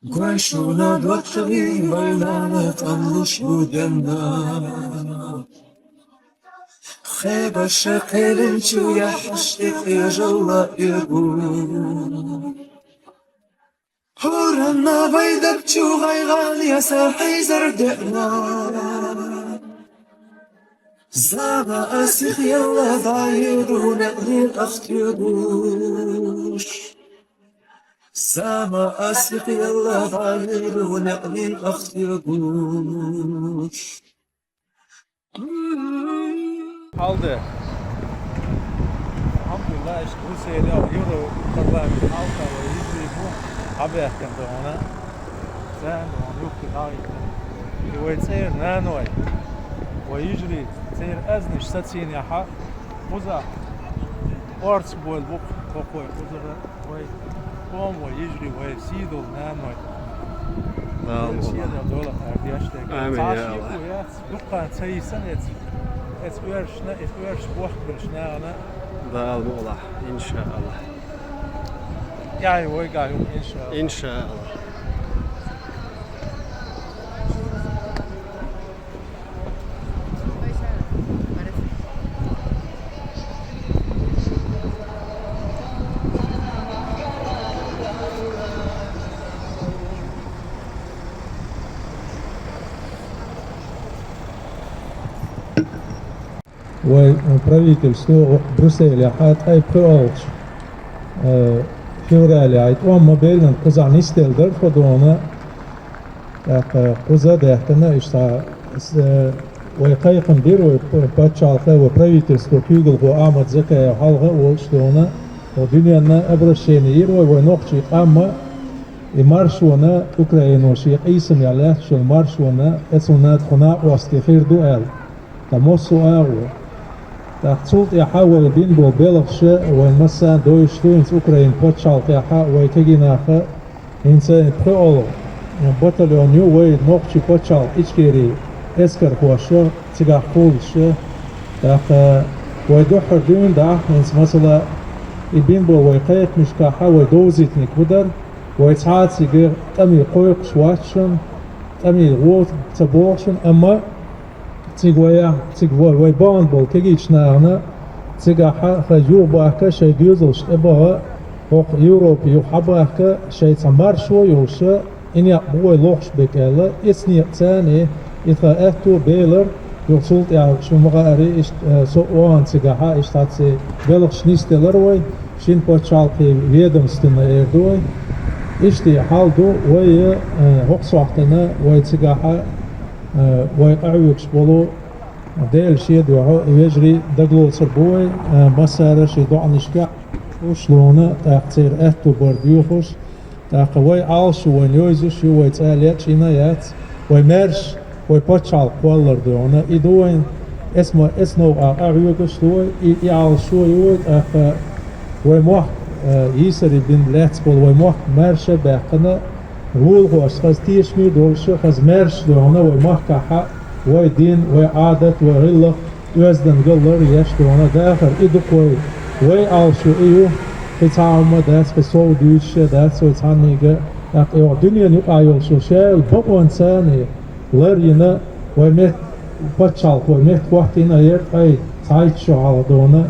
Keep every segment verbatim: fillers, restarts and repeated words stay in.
Гой шуна доччагӀий вайнана тӀамлуш бу денна. Хебаша кхелинчу яхьашти къежалла иргу. Хьуранна вайдакчу гӀайгӀан яса хӀейзар деъна. Зама асих ялла дайру некъли ахтюгуш. Зама асих ялла дайру некъли ахтюгуш. Алде. Алхьамдулиллах, иш Брюссель ял Евро парламент алта ва йижри бу хьабехкан дона. Зан дона юхи дагита. И вай цӀер наной. Вай йижри цӀер азниш сацин яха. Куза. Орц бой бук, кокой кузара. Вай, ком вай, йижри вай, сийдул наной. Дала мукъ лахь. Сийдул дола хардяште. Амин, я Аллах. Дуккан цайсан эц. Эц уэршна, эц уэрш бохкбершна ана. Дала мукъ лахь, иншааллах. Яй, вай гаю, иншааллах. Иншааллах. Вай, э, правительство Брюсселе хьатӀай пхоьалгӀачу, э, феврале хьай тӀом ма беллан кхузахь нисделла дара тхо дона. ТӀаккха кхуза а даьхкина, иштта, с-, э, вай кхайкхам бира вай п-, пачхьалкхе, вай правительство куьйгалхо Ахьмад Закаев хьалха а волуш дона, вай дуьненна обращение йира вай, вай нохчий къамма, и маршона, Украино шен къийсамехь лаьтташ йолу маршона, эцунна тхо накъостий хир ду аьлла. Ткъа массо а агӀо. ТӀаккха цул тӀаьхьа вай бина болу белхаша вайн массарна довзуш ду хӀинца Украин пачхьалкхехьа вай кегий наха, хӀинца пхоьалгӀа батальон ю вай нохчий пачхьалкх Ичкерий эскархоша цигахь кхуллуша. ТӀаккха вай дуьххьара дуьйна дахьа хӀинца, масала, и бина болу вай кхайкхамашкахьа вай довзийтиниг хӀун дара, вай цхьа а цига тӀаме кхойкхуш вац шуна, тӀаме гӀо ца боху шуна, амма Цига вай, цига вай, вай бахана болу кегийчу нахана, цигахь хаза юхабахка, шайн доьзалш тӀебаха, хӀокху Европе юха хьабахка, шайн цхьа маршо а йолуша, и некъ бу вай лохуш берг аьлла, эцу некъаца а, и тхан аьтту а белар, юха цул тӀаьхьа шу ма хаара, иштта, э, со а вахана цигахь, иштта цхьацца белхаш нисделар вай, шина пачхьалкхийн ведомствена эр ду вай. Иштта хьал ду вай, э, хӀокху сохьтана вай цигахь, Э, вай къахьоьгуш болу Делан шен дуьхьа и вежарий дагалоцур бу вай, э, массара а шен доӀанашкахь уьш луна, тӀаккха церан аьтту бар доьхуш, тӀаккха вай Ӏалашо вайн йовзуш ю, вай цӀа лечкъийна а яц, вай маьрша, вай пачхьалкх кхоллар доьхна, и ду вайн, эс ма, эс новкъа къахьоьгуш ду вай, и, и Ӏалашо ю вай, тӀаккха вай мохк, э, йийсаре бина лаьцна болу вай мохк маьрша а баьккхина, гӀолахошца хаза тешаме а долуш, хаза маьрша а доьхна вай махкахьа, вай дин, вай Ӏадат, вай гӀиллакх, оьздангалла лар а еш доьхна дахар и ду-кх вай. Вай Ӏалашо и ю, кхин цхьа а хӀума дац, кхин сов дуьйцуш а дац вай цхьаннега, тӀаккха и дуьненан юкъахь йолуш ю шайла бакъонца а лар йина, вай мет-, пачхьалкх вай меттахӀоттийна а яра, ткъа и цхьайтта шо хьалха доьхна.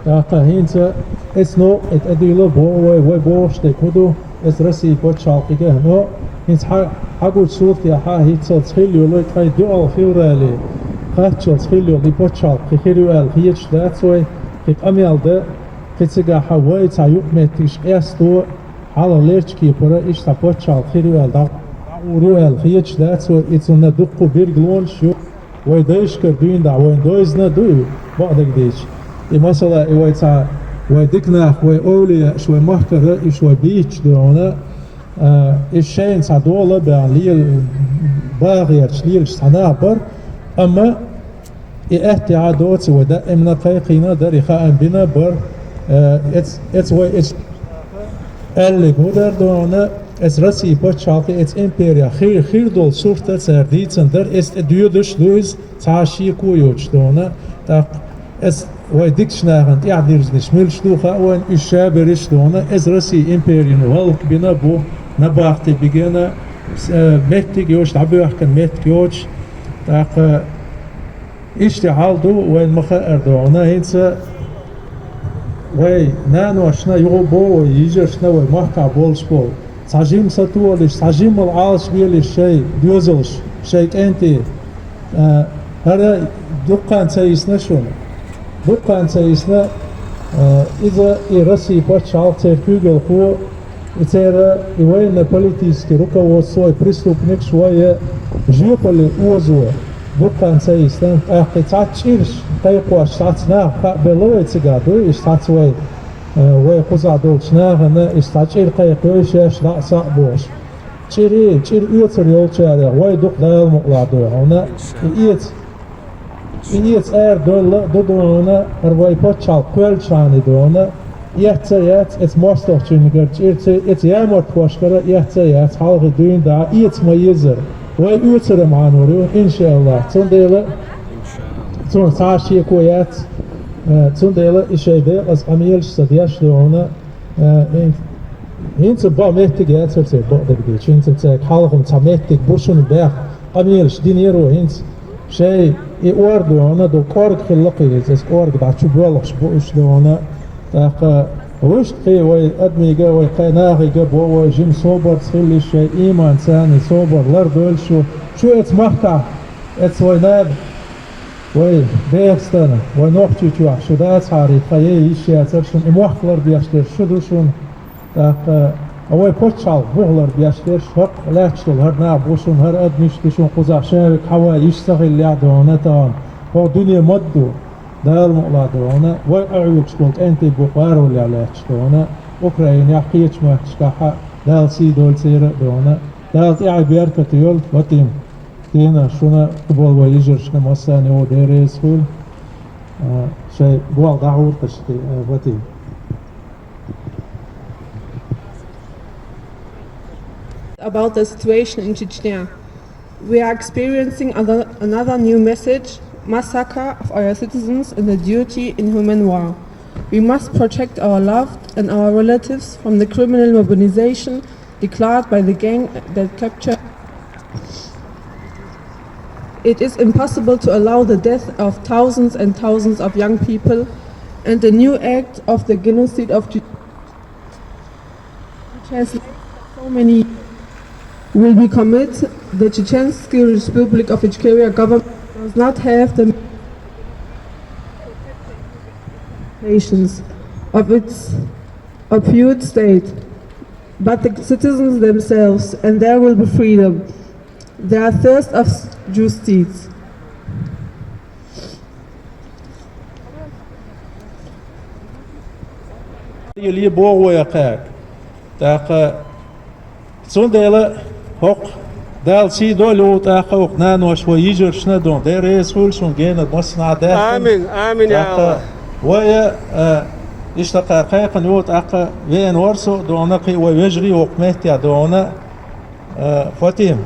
ТӀаккха хӀинца эс новкъа тӀедуьйла а боху вай, вай бохуш дерг хӀун ду, эс Россия пачхьалкхе а, но хӀинца хьа-, хьагучу суртехьа хӀинццалц хилла йолу, ткъа и доьалгӀа феврале кхаччалц хилла йолу и пачхьалкх кхин хир ю аьлла хеташ дац вай, кхин къамел дан, кхин цигахьа вай цхьа юкъаметтигаш къесто, хьалха лерчу кепара иштта пачхьалкх хир ю аьлла дӀа-, дӀагӀур ю аьлла хеташ дац вай, и цунна дуккха а биргалонаш ю. Вай дайшкара дуьйна дахьа вайна дойзна а ду и, бакъдерг дийцича. И масала, и вай цхьа, вай дика нах, вай овлияаш, вай махкара, уьш вай бийцича доьхна, а, и шайна цхьа дола а баьхна, лела, баха гӀерташ лелаш цхьа нах бара, амма и аьттехьа доций вай даимна кхайкхийна а дара, и хаам бина а бара, а, эц-, эц вай эц-, аьллиг хӀун дара доьхна, эс Россия пачхьалкхе, эц империя хи-, хир долу сурта цара дийцина дара, эс тӀе доьдуш а ду иза, цхьа а шеко а йоцуш доьхна, тӀаккха эс вай дикачу нахана тӀаьхьадирзинарш муьлш ду хаьа вайна, уьш ша берриш а доьхна, эс Россия империна гӀалгӀа бина а бу, Набахти бигена, э, меттиг йош, дӀабоьхкан меттиг йоч, тӀаккха иштта хьал ду, вайн ма хаара ду хьуна, хӀинца вай наношна юха бо вай, йижаршна вай махкахь болуш болу. Цхьа жима сатолуш, цхьа жимал Ӏалаш белаш шай доьзалш, шай кӀентий, а, хӀара дуккхана ца йисна шуна. Дуккхана ца йисна, а, иза и Россия пачхьалкх церан куьйгалхо, и церан и военно-политический руководство, и преступникаш вай жоьпалле озо. Дуккхана ца йисна, тӀаккха и цхьацца чӀираш кхайкхош, цхьацца наха хаа белла вай цигахь дуй, иштта цхьацца вай, а, вай кхузахь долчу нахана, иштта цхьа чӀир кхайкхой шаьш дӀа а схьа а бохуш. ЧӀирий, чӀир оьцур йолчарех вай дукха Дала мукъалахь дуй хьуна. И эца, и эца ара доьлла а ду дуй хьуна, хӀара вай пачхьалкх кхоьллачхьана дуй хьуна. Эцца а яц, эца мостагӀчуьнгара чӀир ца, эца ямартхошкара эцца а яц, хьалхе дуьйна дахьа эца ма езара. Вай оьцур а ма хьанор ю, иншааллахь. Цундела цунах цхьа а шеко яц, э, цундела и шайн декъаза къамелаш ца деш дуй хьуна. Э, хӀин-, хӀинца бан меттиг яцара церан бакъдерг дийцича, хӀинца цаьрга хьалха цхьа меттиг бу шуна баьхна, къамелаш динера вай хӀинца. Шай и ор дуй хьуна, ду кӀорга хилла кхин иза, иза кӀорга дӀа чу боьлхуш бу уьш дуй хьуна. ТӀаккха вуьшта кхин вай адамига, вай кхин нахига бо вай жима собарца хилла шай, иман царна собар лардойла шу. Шу эца махкахь, эца вай нана, вай ДегӀастана, вай Нохчийчохь шу дацахьара, тхан е йиш яцара шуна, и мохк лардеш дерш шу ду шуна. ТӀаккха, а вай пачхьалкх бух лардеш дерш, хӀокху лаьтташ долу хӀара нах бу шуна, хӀара адамаш ду шуна кхузахь, шаверг хьавай йиш ца хиллехь дуй хьуна тахана. ХӀокху дуьне ма-дду, Дала мукъалахь дуй хьуна, вай къахьоьгуш болу кӀентий бу къаролехь лаьтташ дуй хьуна, Украинехь, кхечу меттигашкахь а Дала сий дойла церан а дуй хьуна. Дала тӀаьхье беркате йойла, Ватим. Дена шуна, кху болу вай йижаршна массарна а Дела реза хуьлда. А, шайн болх дӀахьурташ, а, Ватим. About the situation in Chechnya. We are experiencing another, another new message, massacre of our citizens in the duty in human war. We must protect our loved and our relatives from the criminal mobilization declared by the gang that captured. It is impossible to allow the death of thousands and thousands of young people and the new act of the genocide of Che-, which has lasted so many years, will be commit. The Chechensky Republic of Ichkeria government does not have the patience of its opioid state, but the citizens themselves, and there will be freedom. They are thirst of justice. Йилли боху вай кхаьрга. ТӀаккха цундела хӀокху Дала сий дойла ву тӀаккха хӀокху нанош вай йижаршна а дуй хьуна. Дела реза хуьлда шуна генара массанхьа даьхкина. Амин, амин, я АллахӀ. ТӀаккха вай, а, иштта кхаьрга кхайкхина ю тӀаккха веана вара со а дуй хьуна, кхин а вай вежарий воккху меттехь дуй хьуна. Э, Фатим,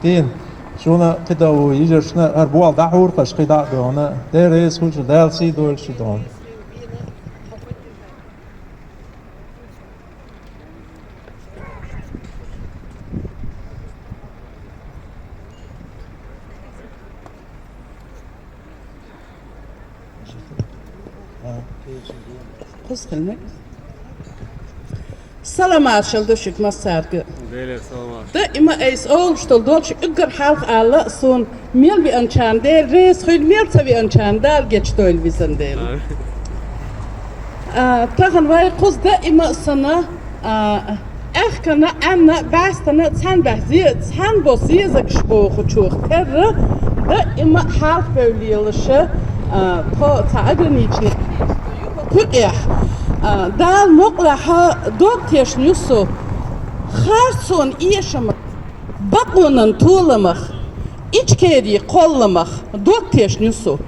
Дина, шуна кхидӀа ву йижаршна хӀара болх дӀахьура-кх аша кхидӀа а дуй хьуна. Дела реза хуьлда шуна, Дала сий дойла шу дуй хьуна. Кхузахилмик. Салам-маршалла ду шуьга массаьрга. Делера салам-маршалла. Даима айса олуш долу долуш уггар хьалха аьлла суна, мел веанчарна Дела реза хуьлда, мел ца веанчарна Дала гечдойла визан Дела. Амин. А, тахана вай кхуза даима а санна, а, аьхкана, Ӏанна, бӀаьстана цхьаьна баьхза, цхьаьна бо зезагаш бохучух терра, даима хьалха бевллелаша, а, тхо цхьа ограниченный кху тӀехь, а, Дала мукъалахь дог тешна ю со, харцонан эшамах, бакъонан толамах, Ичкерин кхолламах дог тешна ю со.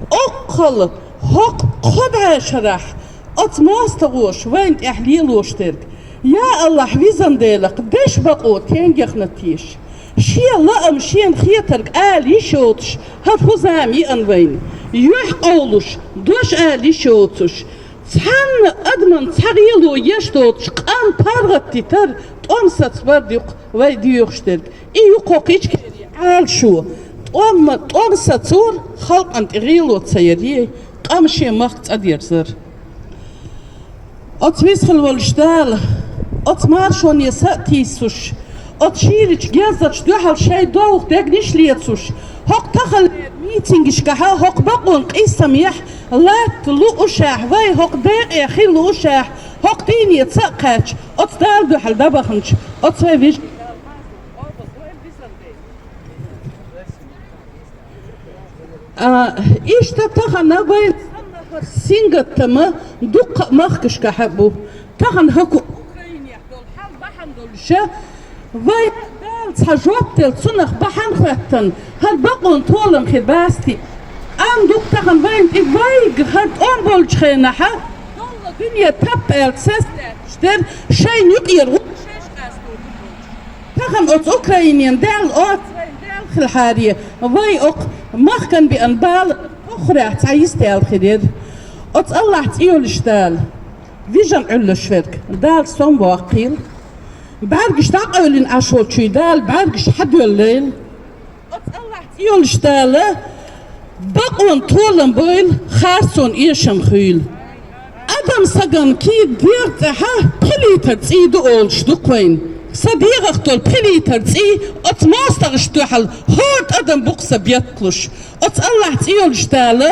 Оккхал хӀокху кхо бӀе шарахь оцу мостагӀоша вайна тӀехь лелош дерг. Я АллахӀ, визан Делакх, деш бакъо тенге хӀоттийша. Шен лаам шена хетарг ала йиш йоцуш, хӀара хӀу зама йиъна вайна. Юьхь къовлуш, дош ала йиш йоцуш. Цхьанна адаман цхьа гӀело еш доцуш, къам паргӀатдитар, тӀом саца бар дукха вай доьхуш дерг. И ю-кх хӀокху Ичкери Ӏалашо. ТӀом, тӀом сацор халкъана тӀе гӀело ца яр, къам шен махка цӀадерзар. Оцу висхила волуш Дала, оцу маршоне са а тийсуш, оцу шийлачу герзачу дуьхьал шайн долу дегнаш лецуш, хӀокху таханлера митингашкахь, хӀокху бакъонан къийсамехь латта луушехь, вай хӀокху декъе хила луушехь, хӀокху дийне ца а кхаьчча, оцу Дала дуьхьал дӀабаханчу оцу вай вижа А, иштта тахана вайн сингаттам дуккха а махкашкахь бу. Тахана хӀокху Украинехь долу хьал бахьана долуш, вай Дала цхьа жоп делла, цунах бахьана хоьттина, хӀара бакъонан толам хир бац те. Амма дукха тахана вайна тӀе вайга хӀара тӀом болчу хенахь, долла дуьне тап аьлла сес лаьтташ дерг шайна юкъера гӀо шайша къасто ду. Тахана оцу Украинина Далла оцу вайн Дала хилахьаре, вай окху махкана беана бала поххарехь цхьа йист яьлла хир яра. Оцу Аллахь цӀе йолуш Дала, вижина Ӏуьллуш верг, Дала сом воккхийла. БӀаьргаш дӀакъевлина Ӏаш волчуьнга Дала бӀаьргаш хьадоьллийла. Оцу Аллахь цӀе йолуш Дала, бакъонан толам бойла, харцонан эшам хуьйла. Адам сагана кийра дегӀан цӀахь пхи литр цӀий ду олуш ду-кх вайна. Сан дегӀах долу пхи литр цӀий оцу мостагӀашна дуьхьал хӀора тӀадам бу-кх сан бетталуш. Оцу Аллахь цӀе йолуш Дала,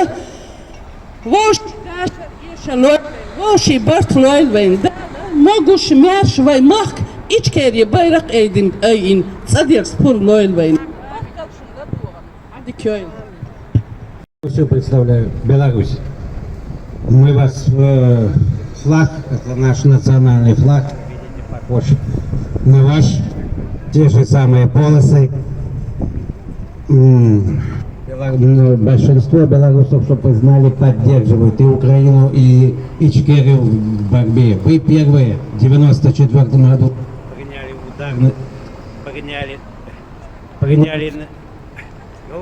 вовшийн дашар эшар лойла вайна, вовшийн барт лойла вайна. Дала могуш, маьрша вай махка Ичкери байракх айдина, айина, цӀа дерза пур лойла вайна. Ӏадика йойла. Все представляю, Беларусь. Мы вас, э, флаг, это наш национальный флаг, видите, похож на ваш. Те же самые полосы. М, бела-, м, большинство белорусов, чтоб вы знали, поддерживают и Украину, и Ичкерию в борьбе. Вы первые в девяносто четвёртом году приняли удар на, приняли, приняли на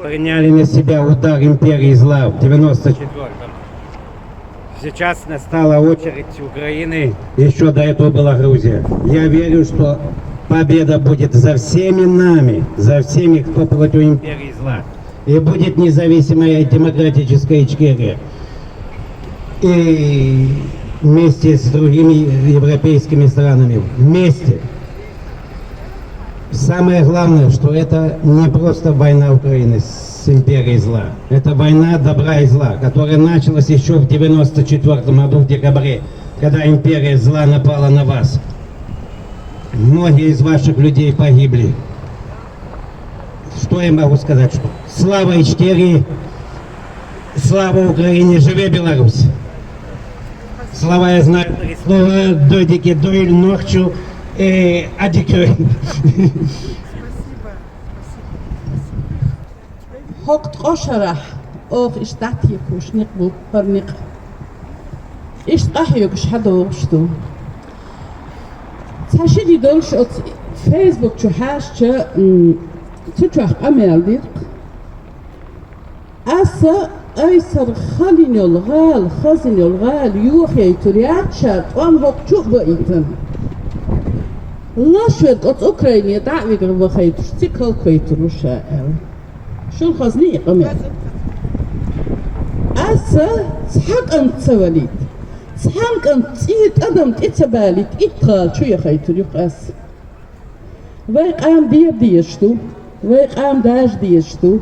приняли на себя удар империи зла в девяносто четвёртом. Сейчас настала очередь Украины, еще до этого была Грузия. Я верю, что победа будет за всеми нами, за всеми, кто против империи зла. И будет независимая демократическая Ичкерия. И вместе с другими европейскими странами, вместе. Самое главное, что это не просто война Украины с империей зла. Это война добра и зла, которая началась еще в девяносто четвёртом году в декабре, когда империя зла напала на вас. Многие из ваших людей погибли. Что я могу сказать? Что слава Ичкерии, слава Украине, живе Беларусь! Слова я знаю, три слова: дойдики дойл нохчу, э, адикёй. ХӀокху ткъа шарахь оха иштта дӀатекхуш некъ бу, хӀара некъ. Иштта къахьоьгуш хьадогӀуш ду. Цхьа ши де долуш оцу Facebook чу хьаьжча, м, цу чохь къамел дира-кх. Аса айсар хала йина йолу гӀала, хаза йина йолу гӀала йохайтур яц ша, тӀом хӀокху чу а баийтина. Лаш верг оцу Украине дӀа а вигна вахайтуш, цига хӀаллаквайтур ву ша аьлла. Шуна хазний и къамел? Аса цхьа кӀант ца валийта, цхьана кӀант цӀий тӀадам тӀе ца балийта, итт гӀала чу яхайтур ю-кх ас. Вай къам бер дезаш ду, вай къам дажа дезаш ду.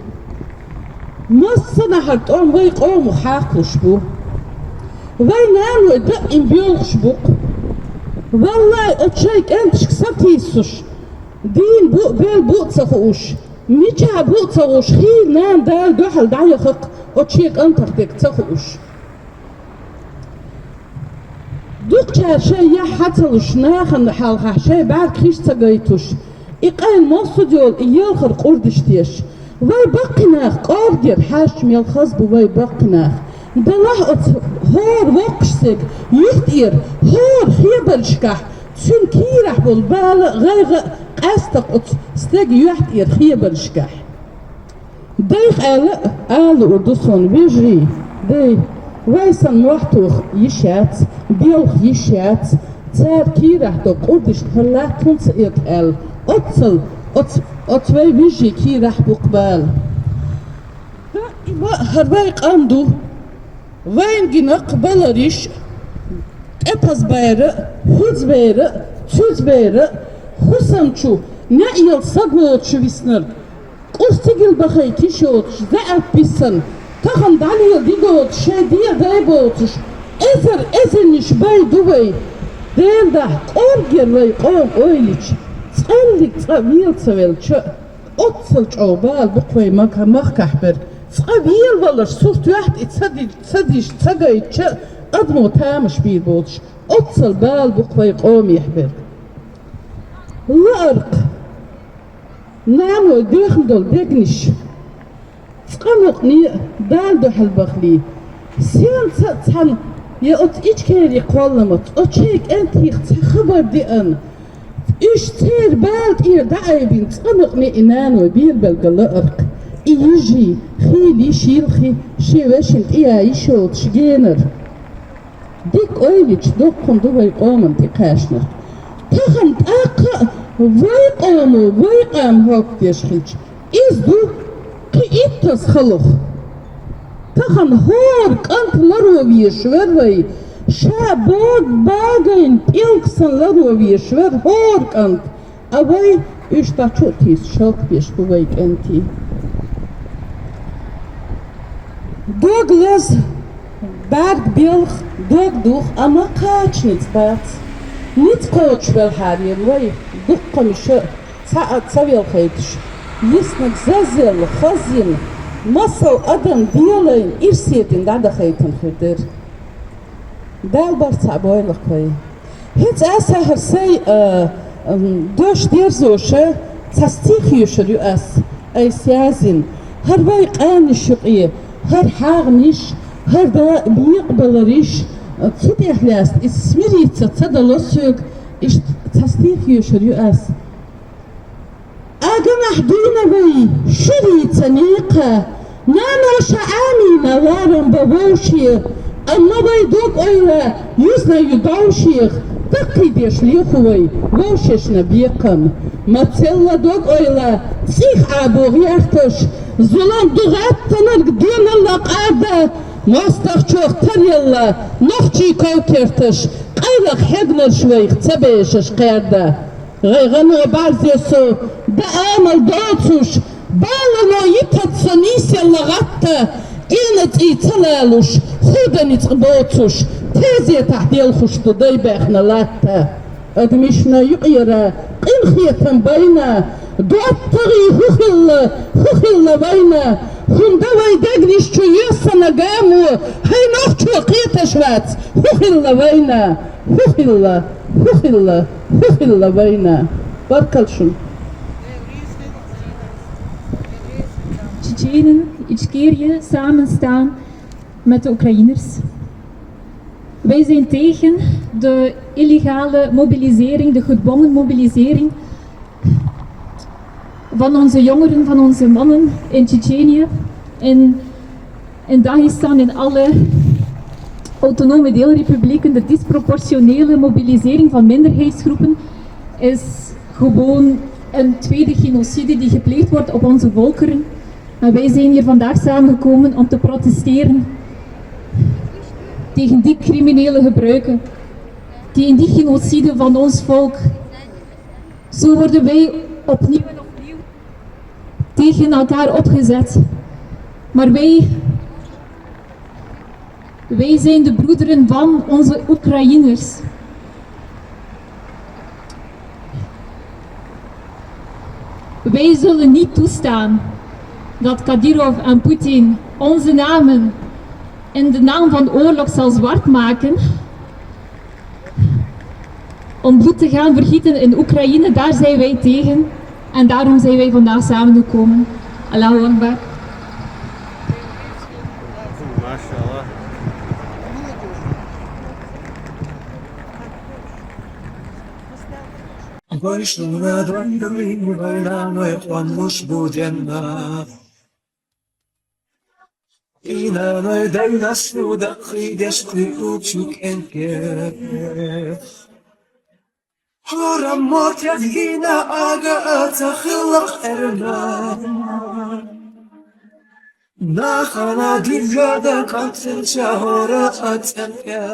Массанхьара тӀом вай къомах хьакхалуш бу. Вай наной даим боьлхуш бу-кх. Валлай, оцу шайн кӀенташка сатийсуш, дийна бу а, бел бу а ца хууш, мичахь бу а ца хууш, хийра нана Дала дуьхьал дӀаяха-кх, оцу шен кӀантах дерг ца хууш. Дукхачара шайн яхь хьа ца луш, нахана хьалхахь шайн бӀаьрг хиш ца гайтуш, и къайла массо а йолу и ялхара къурдаш теш. Вай баккхий нах кӀоргера хьаьжча мел хаза бу вай баккхий нах. Делахь оцу хӀора воккхачу стеган юьхтӀера, хӀора хебаршкахь, цуьнан кийрахь болу бала а, гӀайгӀа а къаьстина оцу стеган юьхтӀера, хебаршкахь. Дайх аьлла а ала луур ду суна, вежарий, дай, вай санна мохь тоха йиш яц, белха йиш яц, Цар кийрахь до къурдаш хӀара латтанца эта аьлла, оццал оц-, оцу вай вижий кийрахь бу-кх бала. Даима хӀара вай къам ду, вайна гина-кх балариш, тӀепазбайра а, хӀузбайра а, цуьзбайра а, хӀусамчу неӀел сагоцуш виснарг. КӀур стигал бахайта йиш йоцуш, заьӀап биссина, тахана дӀалела де доцуш, шайн дегӀ дай боцуш, эзар эзарнаш бай ду вай. Делан дуьхьа, кӀорггера вай къоман ойла йича, цкъа а велла ца велча а, оццал чӀогӀа бала бу-кх вай мах-, махкахь берг. Цкъа велаваларш, сурт юьхь тӀе ца ди-, ца дижа, ца гайтча а, адамо тамаш бийр боцуш, оццал бала бу-кх вай къомехь берг. Лаарх. Наной доьхна долу дегнаш, цкъа мукъане а Дала дуьхьал бахале, сенца а цхьаьна я оцу Ичкери кхолламаца, оцу шайн кӀентех цхьа хабар деана, уьш церан бала тӀера дӀаайбина, цкъа мукъане а и наной белабелла лаарх, и йижий, хийла йиш йилхи, шен вешина тӀе яа йиш йоцуш генара. Дика ойла йича, доккхана ду вай къоман тӀекхаьчнарг. Тахана тӀаккха а вай къомо, вай къам хӀоттадеш хилча, иза ду кхин иттаза халахь. Тахана хӀора кӀант ларо везаш вара вай, ша бог багайна пӀелг санна ларо везаш вара хӀора кӀант. Ткъа вай уьш дӀа чу а тийса шалта беш бу вай кӀентий. Дог лаза, бӀаьрг белха, дог духа, амма кхача ницкъ бац. Ницкъ кхочуш белхьара вай дуккха миша цхьа а ца велхайташ, йиснарг зазъелла, хазйина, масал адам делайна, ирсе дина дӀадахайтина хир дара. Дала барт цхьаъ бойла-кх вай. ХӀинца аса хӀара сай, а, м, дош дерзоша, цхьа стих йоьшур ю ас, айса язйина. ХӀара вай къаьмнаш юкъе, хӀара хьагӀнаш, хӀара да бекъабалариш, а, цу тӀехь лаьцна иза смириться ца дало соьга, иштта цхьа стих йоьшур ю ас. Аганахь дуьйна вай шуьрийца некха, наноша Ӏамийна ларам бан вовше, амма вай дог-ойла юьзна ю довшех, даккхийдеш леху вай вовшашна бекхам. Мацалла дог-ойла цӀийх Ӏабо гӀерташ, зулам ду гӀаттанарг доьналла къарда, мостагӀчох таръелла нохчий ков керташ, къайлаха хьегнарш вайх ца бешаш кхаьрда. ГӀайгӀано бӀарзе со, дан амал доцуш, балано йитац со нийсъелла гӀатта, Ӏена цӀий ца лалуш, хӀуда ницкъ боцуш, тезетахь делхуш ду дай баьхна латта. Адамашна юкъера къинхетам байна, доттагӀий хӀун хилла, хӀун хилла вайна, хӀунда вай дегнаш чу йоьссана гамо, хӀай нохчо кхеташ вац, хӀун хилла вайна, хӀун хилла, хӀун хилла, хӀун хилла вайна. Баркалла шуна. Tsjetsjenen, Ichkerië samen staan met de Oekraïners. Wij zijn tegen de illegale mobilisering, de gedwongen mobilisering van onze jongeren, van onze mannen in Tsjetsjenië, in, in Dagestan, in alle autonome deelrepublieken. De disproportionele mobilisering van minderheidsgroepen is gewoon een tweede genocide die gepleegd wordt op onze volkeren. En wij zijn hier vandaag samengekomen om te protesteren tegen die criminele gebruiken die in die genocide van ons volk. Zo worden wij opnieuw en opnieuw tegen elkaar opgezet. Maar wij, wij zijn de broederen van onze Oekraïners. Wij zullen niet toestaan dat Kadyrov en Poetin onze namen in de naam van oorlog zal zwart maken. Om bloed te gaan vergieten in Oekraïne, daar zijn wij tegen. En daarom zijn wij vandaag samengekomen. Allahu Akbar. Машалла. Гьора муртед гьина ага ацӀа хилахъ эрман. Нахана дигада кӀанцӀирча гьора ацӀен я.